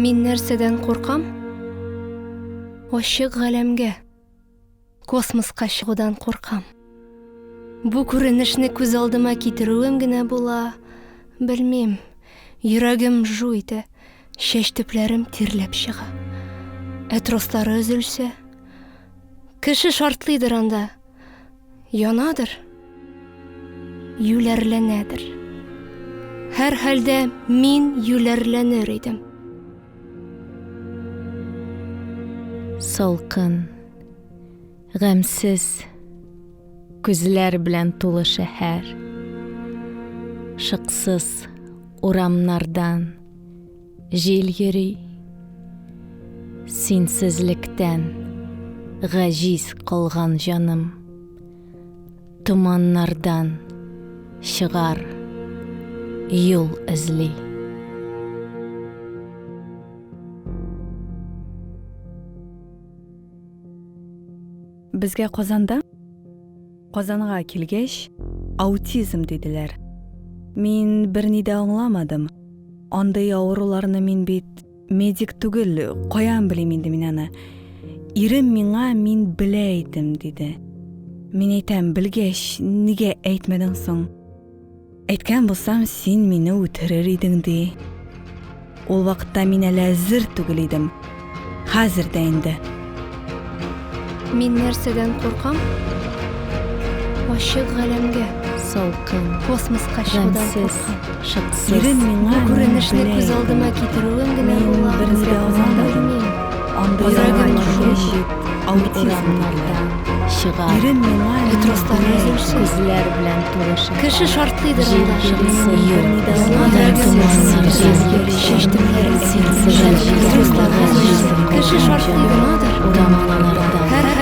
Мин нәрсәдән куркам? Ачык галәмгә, космоска чыгудан куркам. Бу күренешне күз алдыма китерүем генә була, белмим, йөрәгем жу итә, чәч төпләрем тирләп чыга. Ә трослары өзелсә? Кеше шартлыйдыр анда, янадыр, юләрләнәдер. Һәрхәлдә мин юләрләнер идем. Салкын, гамьсез күзләр белән тулы шәһәр. Шыксыз урамнардан җил йөри. Синсезлектән гаҗиз калган җаным томаннардан чыгар юл эзли. Безгә Казанда Казанга килгәч, аутизм диделәр. Мин берни дә аңламадым. Андый авыруларны мин бит медик түгел, каян белим инде мин аны. Ирем миңа мин белә идем диде. Мин әйтәм, белгәч, нигә әйтмәдең соң? Әйткән булсам, син мине үтерер идең, ди. Ул вакытта мин әле әзер түгел идем. Хәзер дә инде. Мин нәрсәдән куркам? Ачык галәмгә, Салкын, космоска чыгудан гамьсез, куркам. шыксыз Ирем миңа Бу күренешне белә күз идем. алдыма китерүем генә Мин була, берни дә аңламадым. белмим. Андый Йөрәгем авыруларны жу мин бит аутизм урамнардан диделәр. чыгар Ирем миңа Ә мин трослары белә өзелсә? идем. күзләр белән тулы шәһәр. Кеше шартлыйдыр Җил анда. йөри, юл Берни дә эзли. аңламадым. Томаннар Йөрәгем җил йөри, чәч төпләрем синсез Трослары гаҗиз өзелсә? Кеше калган шартлый җаным гынадыр. урамнардан Һәрхәлдә